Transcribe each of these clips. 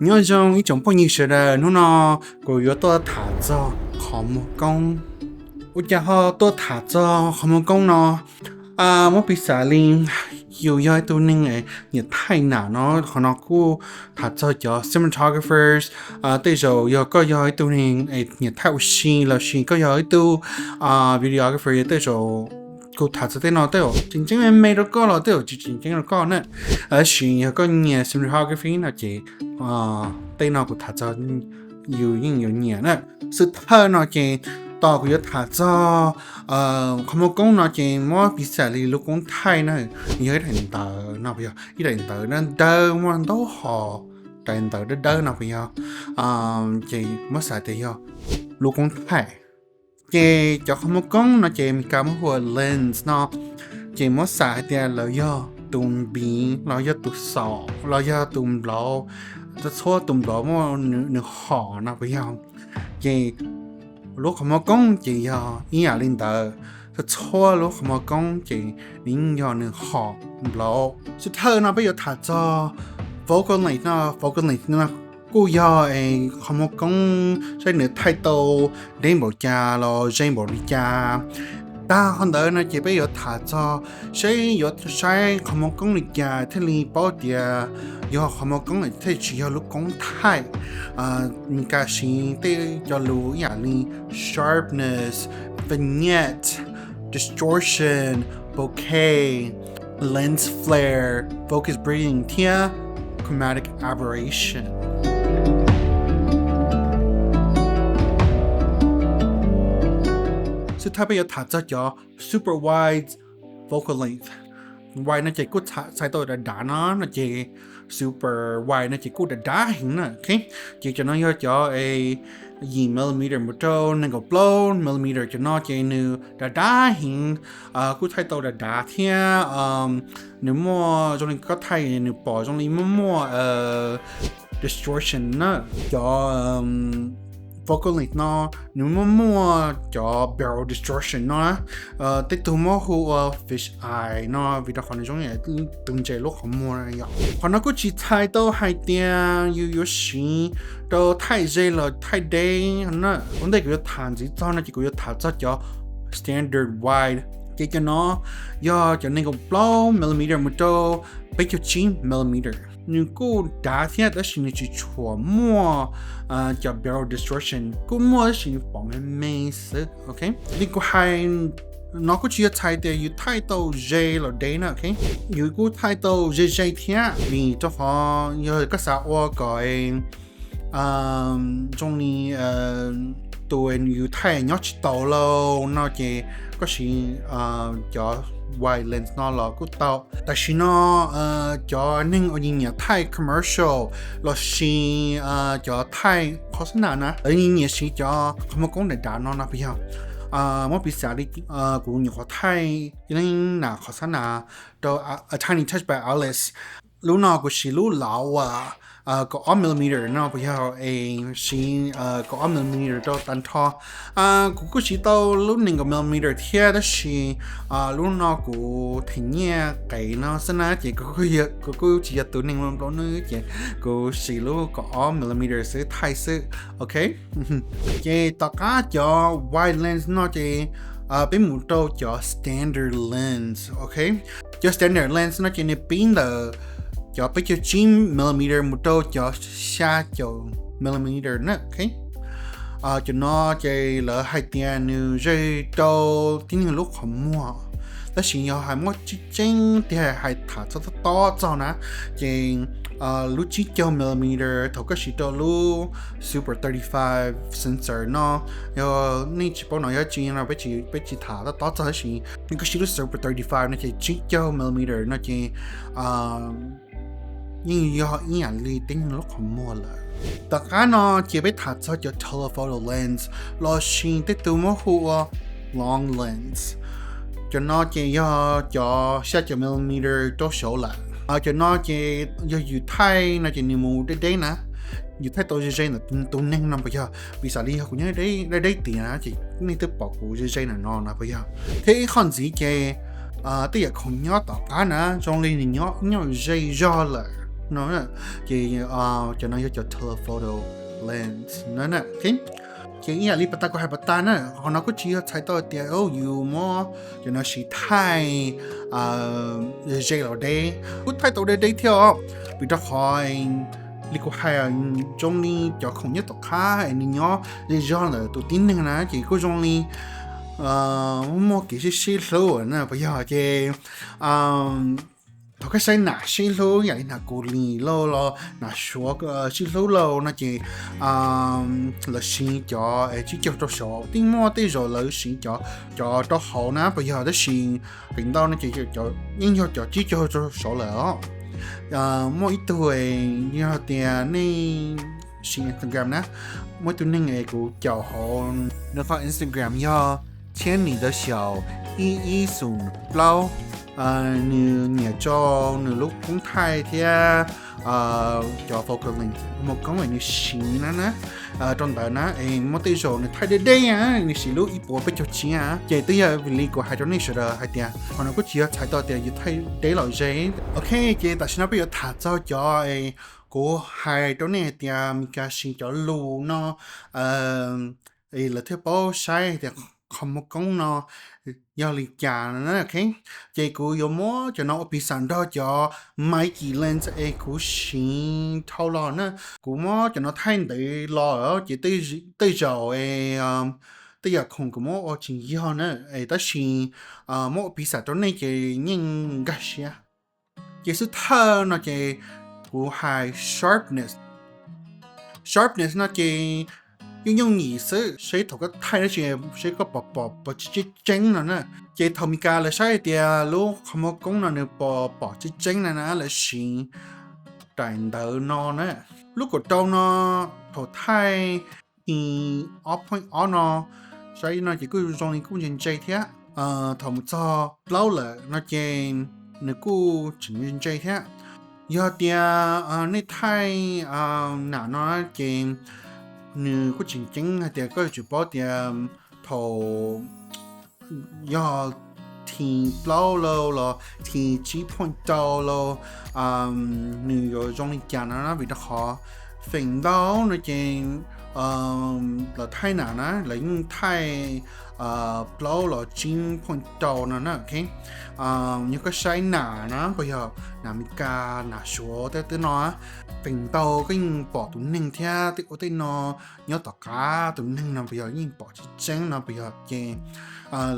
Nyob zoo ib tsoom phooj ywg sawv daws, hnub no kuv yuav tuaj tham txog qhov muag koob. Ua cas ho tuaj tham txog qhov muag koob no? Muab piv xam li yus yog ib tug neeg nyiam thaij nam no, qhov no kuj tham txog cov cinematographers. Tej zaum yog koj yog ib tug neeg nyiam thaij ua si los sis koj yog ib tug videographer, tej zaum kuv tham txog tej no tej zaum tseem ceeb me me rau koj los tej zaum tsis tseem ceeb rau koj na. Tab sis yog koj nyiam cinematography no ces tej no kuv tham txog yus yeej yuav nyiam na. Xub thawj no ces tos kuv yuav tham txog qhov muag koob no ces muab piv xam li lub koob thaij na, yog ib daim ntawv no puas yog, ib daim ntawv dawb dawb muaj ntau hom daim ntawv dawb dawb no puas yog, ces muab xav tias yog lub koob thaij. Ces cov qhov muag koob no ces Meskas muab hu ua lens no, ces muab xav hais tias lawv yog tus npiv los yog tus xaum los yog tus nplaum, txhua tus nplaum muaj nws hom no puas yog. Ces lub qhov muag koob ces yog ib yam li ntawd, txhua lub qhov muag koob ces nws yeej yog nws hom nplaum. Xub thawj no peb yuav tham txog focal length no. Focal length no kuj yog qhov muag koob saib nws thaij tau deb npaum cas los ze npaum li cas. Tag qhov ntawd no ces peb yuav tham txog saib yuav saib qhov muag koob li cas thiaj li paub tias yog qhov muag koob lawm thiaj tsis yog lub koob thaij. Meskas siv tej cov lus ib yam li sharpness, vignette, distortion, bokeh, lens flare, focus breathing thiab chromatic aberration. Xub thawj peb yuav tham txog cov super wide focal length. Wide no ces kuj txhais tau dav dav no, no ces super wide no ces kuj dav dav heev na. Ces cov no yog cov yim millimeter mus rau nees nkaum plaub millimeter, cov no ces nws dav dav heev, kuj thaij tau dav dav thiab. Nws muaj zoo li koj thaij nws pom zoo li muaj muaj distortion na. Cov focal length no nws muaj muaj cov barrel distortion no, tej tug muab hu ua fish eye no vim rau qhov nws zoo li tus ntses lub qhov muag yom. Qhov no kuj tsis txhais tau hais tias yus yuav siv rau thaij ze los thaij deb na. Ua ntej kuv yuav tham ntxiv txog no ces kuv yuav tham txog cov standard wide. Ces cov no yog cov nees nkaum plaub millimeter mus rau peb caug tsib millimeter. Nws kuj dav thiab tab sis nws tsis tshua muaj cov barrel distortion, kuj muaj tab sis pom me me xwb. Li kuv hais no kuj tsis yog txhais tias yus thaij tau ze los deb na. Yus kuj thaij tau ze ze thiab vim rau qhov yog koj xav ua kom zoo li tus yus thaij nyob tsis taus lauj no ces koj siv cov wide lens no los kuj tau. Tam sim no cov neeg uas nyiam thaij commercial los sis cov thaij qhov xab nas na, lawv nyiam siv cov qhov muag koob dav dav no no puas yog? Muab piv xam li kuv nyuam qhuav thaij ib leeg nam qhov xab nas rau A Tiny Touch by Alice. Lub no kuv siv lub lav uas kaum ob millimeter no puas yog, es siv kaum ob millimeter rau tag nrho. Kuv kuj siv tau lub nees nkaum millimeter thiab tab sis lub no kuv them nyiaj qev no xwb na ces kuv kuj tsis yog tus neeg nplua nuj ces kuv siv lub kaum ob millimeter xwb thaij xwb. Ok, ces tom qab cov wide lens no ces peb mus rau cov standard lens. Ok, cov standard lens no ces nws pib ntawm cov peb caug tsib millimeter mus rau cov xya caum millimeter na. Cov no ces lawv hais tias nws ze rau tib neeg lub qhov muag, tab sis yog hais muab tseeb tseeb tiag hais tham txog tob tob txog na, ces lub tsib caug millimeter thaum koj siv rau lub Super thirty-five sensor no, yog nej tsis paub no yog tsis no peb tsis tham tob tob txog tab sis koj siv lub Super thirty-five no ces tsib caug millimeter no ces yeej yog ib yam li tib neeg lub qhov muag lawm. Tom qab no ces peb tham txog cov telephoto lens los sis tej tug muab hu ua long lens. Cov no ces yog cov xya caum millimeter rau saud lawm. Cov no ces yog yus thaij no ces nws mus deb deb na, yus thaij tau ze ze ntawm tus neeg no puas yog? Piv xam li yog kuv nyob deb deb tiag na ces nej twb pom kuv ze ze ntawm no na puas yog? Thiab ib qho ntxiv ces tej yam khoom nyob tom qab na zoo li nws nyob nyuaj ze zog lawm. no na. Ces cov no yog cov telephoto lens na. Ces ib yam li pas tas kuv hais pas tas na, qhov no kuj tsis yog txhais tau tias yus muab cov no siv thaij ze los deb, kuj thaij tau deb deb thiab os. Vim rau qhov li kuv hais, zoo li cov khoom nyob tom qab es nws nyob ze zog ntawm tus tib neeg na, ces kuj zoo li muaj kev sib sib hlub na puas yog? Ces thaum koj saib nam sib hlub yam li nam Kuv Lis lauj los nam Suav sib hlub lauj no ces lawv siv cov tsib caug rau saud. Tej muaj tej zaum lawv siv cov rau hauv na puas yog? Tab sis feem ntau no ces yeej yog cov tsib caug rau saud lawm os. Muaj ib tug, yog tias nej siv Instagram na, muaj ib tug neeg es kuv caum hauv nws qhov Instagram yog tshiab nim ntawd xyaum ib ib xoom plaub. Nws nyiam rau nws lub koob thaij thiab cov focal length, mus koob es nws siv na na rau ntawd na. Es muaj tej zaum nws thaij deb deb, nws siv lub ib puas peb caug tsib. Ces twb yog vim li kuv hais rau nej sawv daws hais tias qhov no kuj tsis yog txhais tau tias yus thaij deb los ze. Ok, ces tam sim no peb yuav tham txog cov kuv hais rau nej hais tias Meskas siv cov lus no, lawv thiaj paub saib tias qhov muag koob no yog li cas no. Ces kuv yuav muab cov no ua piv xam nrog cov Meike lens es kuv siv dhau los na. Kuv muab cov no thaij ntev los ces tej zaum tej yam khoom kuv muab ua tsis yog na, tab sis muab ua piv xam rau nej ces yeej nkag siab. Ces xub thawj no ces kuv hais sharpness. Sharpness no ces yooj yooj yim xwb, seb thaum koj thaij dab tsi seb koj pom pom pom tseeb tseeb no na. Ces thaum Meskas lawv saib tias lub qhov muag koob no nws pom pom tseeb tseeb na na, lawv siv daim ntawv no na. Lub kaum rau no thaum thaij thi ob point ob no, saib no ces kuj zoo li kuj ntse ntse thiab. Thaum mus txog plaub lawm no ces nws kuj tseem ntse ntse thiab. Yog tias nej thaij nam no ces nws kuj tseem ceeb hais tias koj yuav tsum paub tias thaum yog thi plaub lauj los thi tsib point rau lauj, nws yuav zoo li cas no na. Vim rau qhov feem ntau no ces lawv thaij nam na lawv yeej thaij plaub los tsib point rau no na. Yog koj saib nam na, puas yog nam Meskas, nam Suav tej twb no, feem ntau koj yeej pom tus neeg thiab tej ua tej no nyob tom qab tus neeg no puas yog, yeej pom tseeb tseeb no puas yog. Ces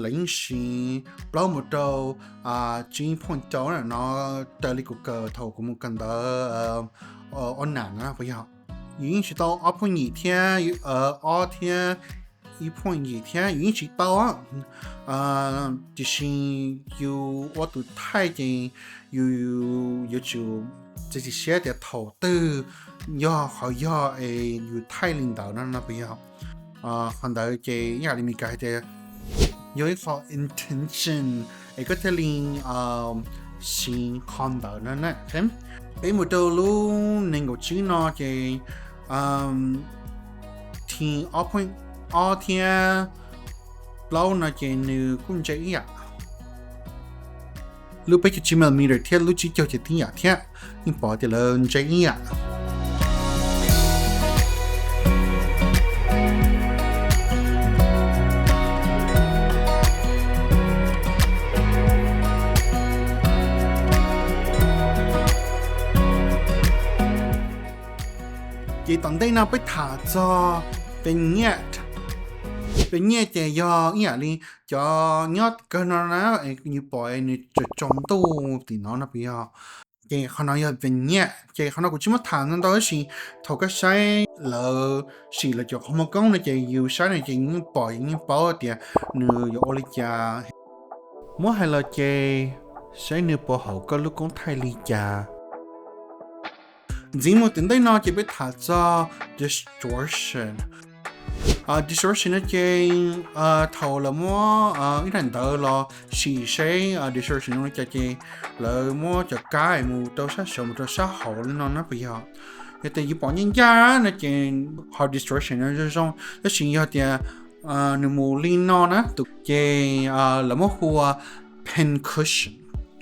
lawv yeej siv plaub mus rau tsib point rau no, raws li kuv kawm thaum kuv mus kawm ntawv ob nam na puas yog. Yus yeej siv tau ob point yim thiab, ob thiab ib point yim thiab yus yeej siv tau. Tiam sis yus ua tus thaij ces yus yuav tsum txiav txim siab tias thaum twg yog qhov yog es yus thaij li ntawd no no puas yog. Qhov ntawd ces ib yam li Meskas hais tias yog ib qho intention es koj thiaj li siv qhov ntawd no na. Peb mus rau lub nees nkaum tsib no ces thi ob point ob thiab plaub no ces nws kuj ntse ib yam. Lub peb caug tsib millimeter thiab lub tsib caug ces tib yam thiab, yeej pom tias lawv ntse ib yam. Ces tom ntej no peb tham txog vignette. Vignette ces yog ib yam li cov nyob kawg no na, yus pom nws tsaus tsaus ntuj tim no no puas yog. Ces qhov no yog vignette, ces qhov no kuv tsis muab tham ntau ntau tab sis thaum koj saib lawv sim lawv cov qhov muag koob no ces yus saib no ces yus yeej pom yus yeej paub tias nws yuav ua li cas. Muab hais los ces saib nws puas haum koj lub koob thaij li cas. Ntxiv mus tim ntej no ces peb tham txog distortion. Distortion no ces thaum lawv muab ib daim ntawv los sim seb distortion zoo li cas ces lawv muab cov kab mus rau sab saud mus rau sab hauv li no na puas yog. Yog tias yus pom ncaj ncaj no ces qhov distortion no zoo zoo, tab sis yog tias nws mus li no na ces lawv muab hu ua pincushion.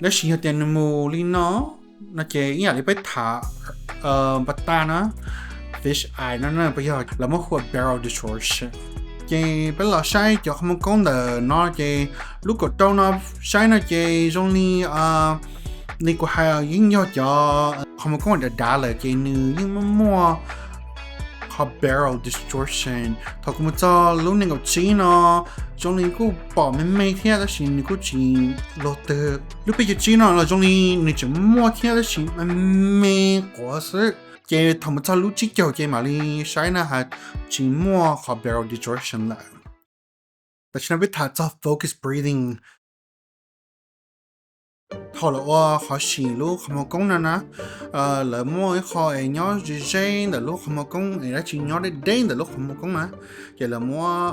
Tab sis yog tias nws mus li no No ces ib yam li peb tham npa taj na, fish eye no na, puas yog? Lawv muab hu ua barrel distortion. Ces peb los saib cov qhov muag koob ntawm no ces lub kaum rau no saib no ces zoo li, li kuv hais yeej yog cov qhov muag koob dav dav lawm ces nws yeej muaj muaj qhov barrel distortion. Thaum kuv mus txog lub nees nkaum tsib no zoo li kuj pom me me thiab tab sis nws kuj tsis luag twg. Lub peb caug tsib no los zoo li nws tseem muaj thiab tab sis me me quav xwb. Ces thaum mus txog lub tsib caug ces mam li saib na has tsis muaj qhov barrel distortion lawm. Tam sim no peb tham txog focus breathing. Thaum lawv ua qhov sim lub qhov muag koob no na, lawv muaj ib qho es nyob ze ze ntawm lub qhov muag koob es dab tsi nyob deb deb ntawm lub qhov muag koob na, ces lawv muab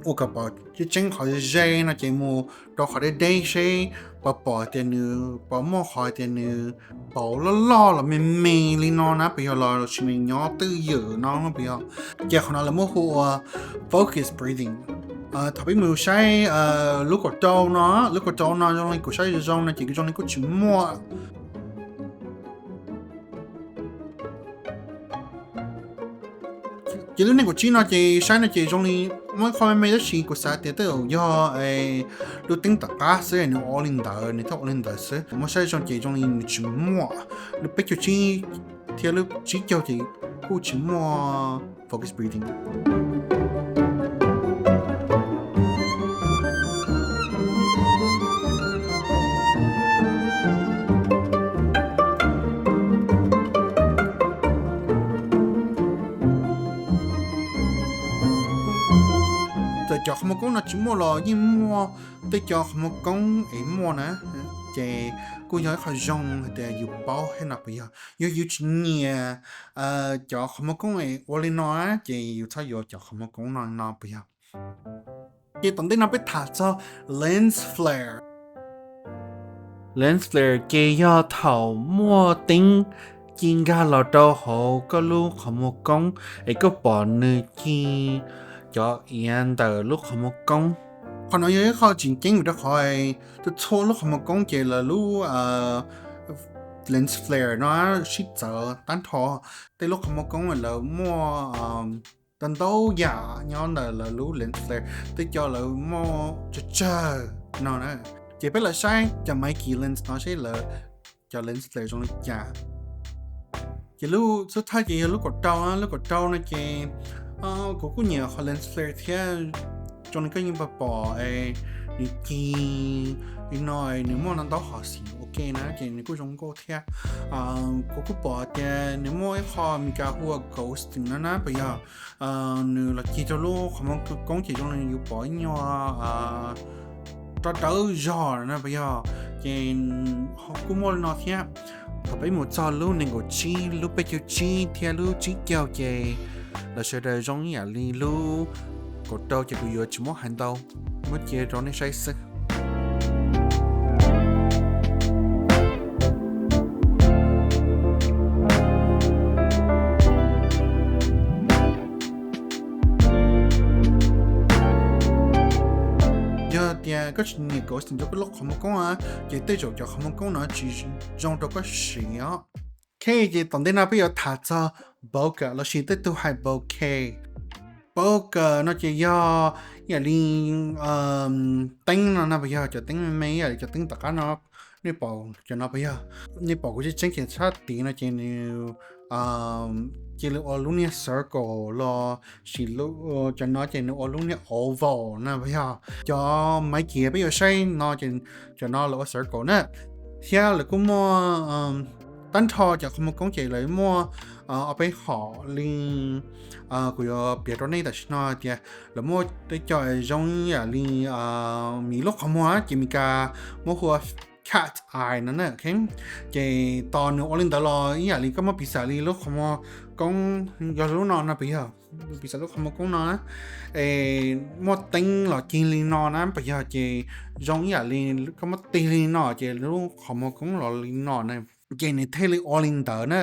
ua kom pom tseeb tseeb qhov ze ze no ces mus rau qhov deb deb seb puas pom tias nws puas muaj qhov tias nws pauv loj loj los me me li no na puas yog, los sis nws nyob twj ywm no puas yog. Ces qhov no lawv muab hu ua focus breathing. Thaum peb mus saib lub kaum rau no, lub kaum rau no zoo li kuv saib zoo zoo no ces zoo li kuj tsis muaj. Ces lub nees nkaum tsib no ces saib no ces zoo li muaj ib qho me me tab sis kuv xav tias tej zaum yog lub teeb tom qab xwb nws ua li ntawd, nws thiaj ua li ntawd xwb. Muab saib zoo ces zoo li nws tsis muaj. Lub peb caug tsib thiab lub tsib caug ces kuj tsis muaj focus breathing. Txawm cov qhov muag koob no tsis muaj los yeej muaj tej cov qhov muag koob es muaj na, ces kuj yog ib qho zoo hais tias yus paub thiab no puas yog. Yog yus tsis nyiam cov qhov muag koob es ua li no ces yus txhob yuav cov qhov muag koob no no puas yog. Ces tom ntej no peb tham txog lens flare. Lens flare ces yog thaum muaj teeb ci nkag los rau hauv koj lub qhov muag koob es koj pom nws ci cov iav ntawm lub qhov muag koob. Qhov no yog ib qho tseem ceeb vim rau qhov txhua txhua lub qhov muag koob ces lawv lub lens flare no sib txawv tag nrho. Tej lub qhov muag koob lawv muaj tau ntau yam nyob ntawm lawv lub lens flare, tej cov lawv muaj tsawg tsawg no na. Ces peb los saib cov Meike lens no seb lawv cov lens flare zoo li cas. Ces lub xub thawj ces yog lub kaum rau na, lub kaum rau no ces kuv kuj nyiam qhov lens flare thiab, zoo li koj yeej pom pom nws ci li no, nws muaj ntau ntau qhov xim ua ke na ces nws kuj zoo nkauj thiab. Kuv kuj pom tias nws muaj ib qho Meskas hu ua ghosting no na puas yog, nws los ci rau lub qhov muag koob ces zoo li yus pom ib nyuag rov dawb zog na puas yog. Ces kuj muaj li no thiab. Thaum peb mus txog lub nees nkaum tsib, lub peb caug tsib thiab lub tsib caug ces lawv sawv daws zoo ib yam li lub kaum rau ces kuv yuav tsis muab hais ntau, muab cia rau nej saib xwb. Yog tias koj tsis nyiam ghosting rau koj lub qhov muag koob a, ces tej zaum cov qhov muag koob no tsis zoo rau koj siv os. Ok, ces tom ntej no peb yuav tham txog bokeh lossis tej tug hais bokeh. Bokeh no ces yog ib yam li teeb no na puas yog, cov teeb me me ib yam li cov teeb tom qab no. Nej pom cov no puas yog? Nej pom kuv tseeb tseeb ces sab tid no ces nws cia li ua lub niag circle los sis cov no ces nws ua lub niag oval na puas yog. Cov Meike peb yuav saib no ces cov no lawv ua circle na. Thiab lawv kuj muaj tag nrho cov qhov muag koob ces lawv muaj ob peb hom li kuv yuav piav rau nej tam sim no tias lawv muaj tej co zoo yam li miv lub qhov muag ces Meskas muab hu ua cat eye no na. Ces tos nws ua li ntawd los ib yam li koj muab piv xam li lub qhov muag koob yog lub no no puas yog, piv xam lub qhov muag koob no na, es muaj teeb los ci li no na puas yog, ces zoo ib yam li koj muab tig li no ces lub qhov muag koob los li no na, ces nws thiaj li ua li ntawd na.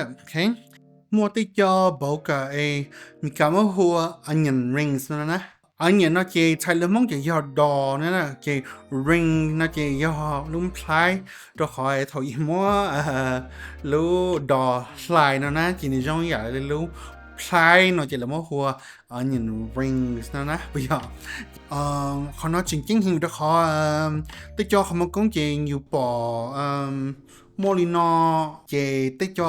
Muaj tej co bokeh es Meskas muab hu ua onion rings no na. Nyiam no ces txhais lus Hmoob ces yog dos na, ces ring no ces yog lub nplhaib, rau qhov thaum yus muab lub dos hlais no na ces nws zoo ib yam li lub nplhaib no ces lawv muab hu ua nyiam rings no na puas yog. Qhov no tseem ceeb heev rau qhov tej co qhov muag koob ces yus pom muaj li no, ces tej co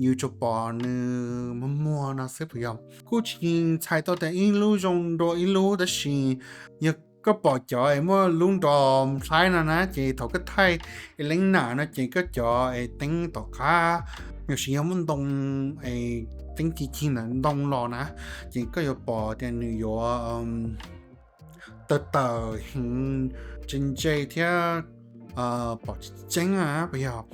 yus tsuas pom nws muag muag no xwb puas yog. Kuj tsis txhais tau tias ib lub zoo dua ib lub, tab sis yog koj pom cov es muaj lub dos nplhaib no na ces thaum koj thaij es leeb nam no ces koj cov es teeb tom qab, yog tsis yog muaj ntoo es teeb ci cig ntawm ntoo los na, ces koj yuav pom tias nws yuav tawm tawm heev, ntse ntse thiab pom tseeb tseeb na puas yog.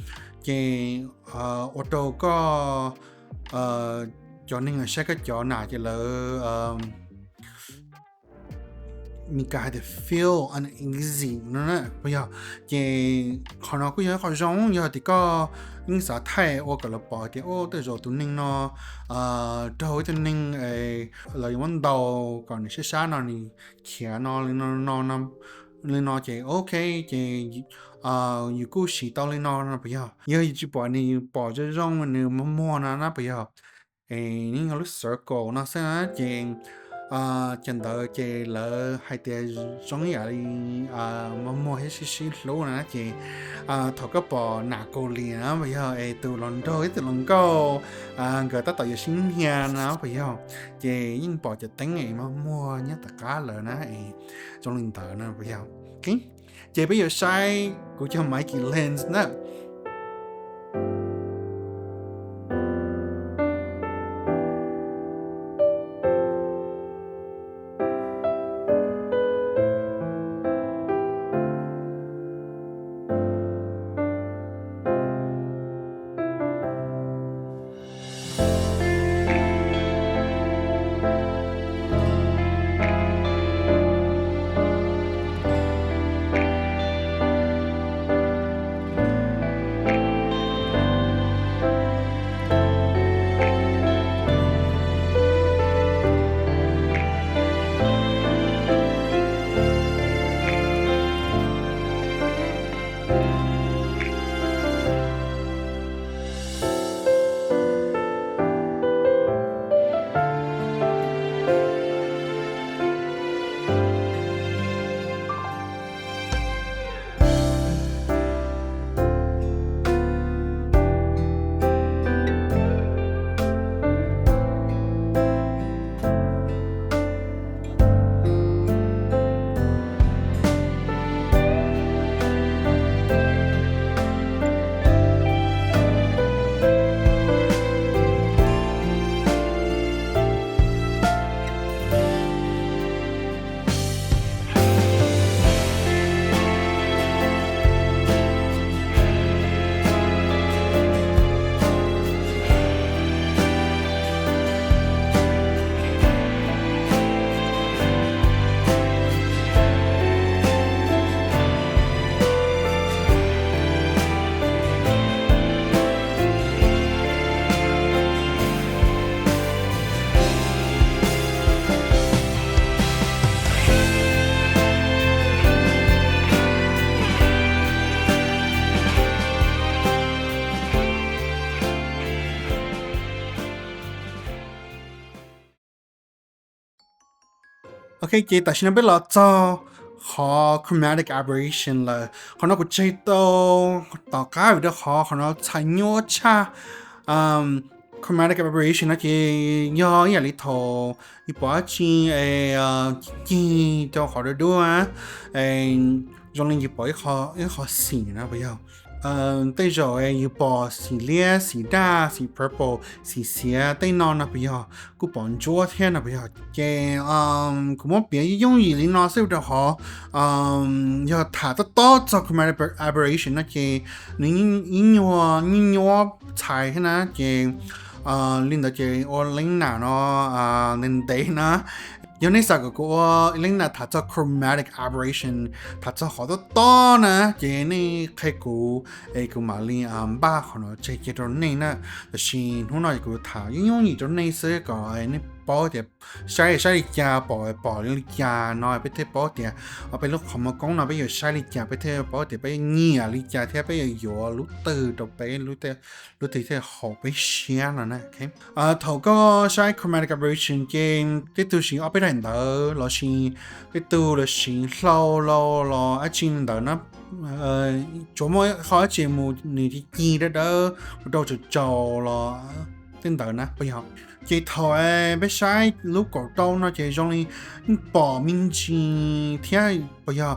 Ces ua rau koj cov neeg saib koj cov nam ces lawv Mis Kas hais tias feel uneasy no na puas yog. Ces qhov no kuj yog ib qho zoo, yog tias koj yeej xav thaij ua kom lawv pom tias ua tej zaum tus neeg no raug ib tug neeg, lawv yuav muab ntaus kom nws sab sab no nws khiav no li no, li no ces ok, ces yus kuj siv tau li no no puas yog. Yog yus tsis pom nws, yus pom zoo zoo nws muag muag no na puas yog, es yeej yog lub circle no xwb na ces cov ntawd ces lawv hais tias zoo ib yam li muag muag thiab sib sib hlub na ces thaum koj pom nam Kaus Lim na puas yog es tus los nraug thiab tus hluas nkauj nkawd tab tom yuav sib nyiag na puas yog, ces yeej pom cov teeb es muag muag nyob tom qab lawv na es zoo li ntawd na puas yog. Ces peb yuav saib kuv cov Mikey lens na. Ok, ces tam sim no peb los txog qhov chromatic aberration lawm. Qhov no kuv tseg tau tom qab vim rau qhov qhov no txhais nyuaj tshaj. Chromatic aberration no ces yog ib yam li thaum yus pom dab tsi cig cig rau qhov dub dub, zoo li yus pom ib qho xim na puas yog. Tej zaum yus pom xim liab, xim daj, xim purple, xim xiav tej no no puas yog, kuj pom ntsuab thiab no puas yog. Ces kuv muab piav yooj yooj yim li no xwb rau qhov yog tham tob tob txog chromatic aberration no ces nws ib nyuag nyuaj nyuaj txhais thiab na ces li ntawd ces ua leeb nam no ntev ntev na. Yog nej xav kom kuv ua leeb nam tham txog chromatic aberration, tham txog qhov tob tob na ces nej qhia kuv es kuv mam li npaj qhov no tseg cia rau nej na. Tab sis hnub no kuv tham yooj yooj yim rau nej xwb kom nej paub tias saib saib li cas, pom pom li cas no peb thiaj paub tias peb lub qhov muag koob no peb yuav saib li cas, peb thiaj paub tias peb yuav nyiam li cas thiab peb yuav yuav lub twg rau peb, lub twg thiaj haum peb siab no na. Thaum koj saib chromatic aberration ces tej tug siv ob peb daim ntawv los sis tej tug los siv hlau los dab tsi ntawd na, tsuas muaj qhov dab tsi mus nws ci ci dawb dawb ua rau tsaus tsaus los tej ntawd na puas yog? Ces thaum peb saib lub kaum rau no ces zoo li yeej pom me ntsis thiab puas yog?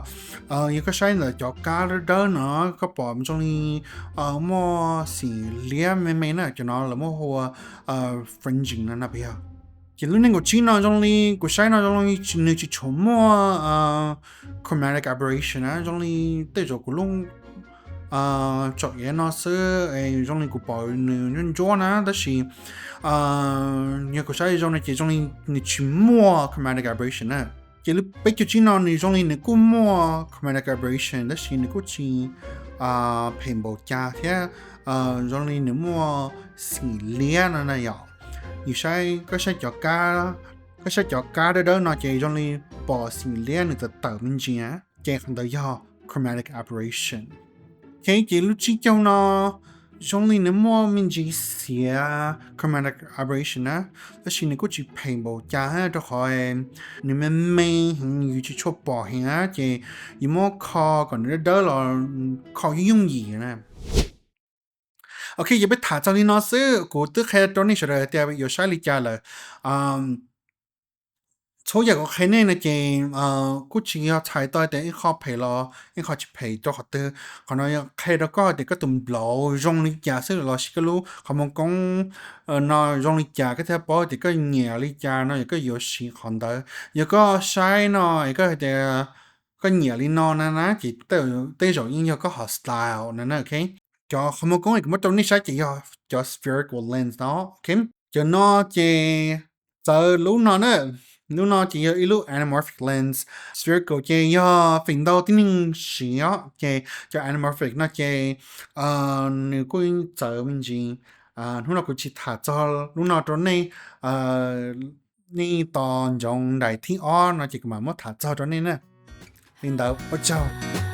Yog koj saib ntawm cov kab dawb dawb no koj pom zoo li muaj xim liab me me na, cov no lawv muab hu ua fringing no no puas yog? Ces lub nees nkaum tsib no zoo li kuv saib no zoo li nws tsis tshua muaj chromatic aberration na, zoo li tej zaum kuv lub tsom iav no xwb, zoo li kuv pom nws ntsuab ntsuab na, tab sis yog kuv saib zoo no ces zoo li nws tsis muaj chromatic aberration na. Ces lub peb caug tsib no nws zoo li nws kuj muaj chromatic aberration tab sis nws kuj tsis phem npaum cas thiab, zoo li nws muaj xim liab no na yom. Yus saib, koj saib cov kab, koj saib cov kab dawb dawb no ces zoo li pom xim liab nws tawm tawm me ntsis, ces qhov ntawd yog chromatic aberration. Ok, ces lub tsib caug no zoo li nws muaj me ntsis xiav chromatic aberration na, tab sis nws kuj tsis phem npaum cas rau qhov nws me me heev yus tsis tshua pom heev na, ces yus muab kho kom nws dawb dawb los kho yooj yooj yim na. Ok, ces peb tham txog li no xwb, kuv twb qhia rau nej sawv daws tias yuav saib li cas lawm. Txhua yam kuv qhia nej no ces kuj tsis yog txhais tau tias ib qho phem los ib qho tsis phem rau qhov twg, qhov no yog qhia rau koj tias koj tus nplaum zoo li cas xwb los sis koj lub qhov muag koob no zoo li cas koj thiaj paub tias koj nyiam li cas no yog koj yuav siv qhov ntawd. Yog koj saib no es koj hais tias koj nyiam li no na na ces tej zaum yeej yog koj qhov style na na. Ok, cov qhov muag koob es kuv muab rau nej saib ces yog cov spherical lens no. Ok, cov no ces txawv lub no na. Lub no ces yog ib lub anamorphic lens. Spherical ces yog feem ntau tib neeg siv os, ces cov anamorphic no ces nws kuj txawv me ntsis. Hnub no kuv tsis tham txog lub no rau nej. Nej tos ntsoov daim thib ob no ces kuv mam muab tham txog rau nej na. Li ntawd ua tsaug.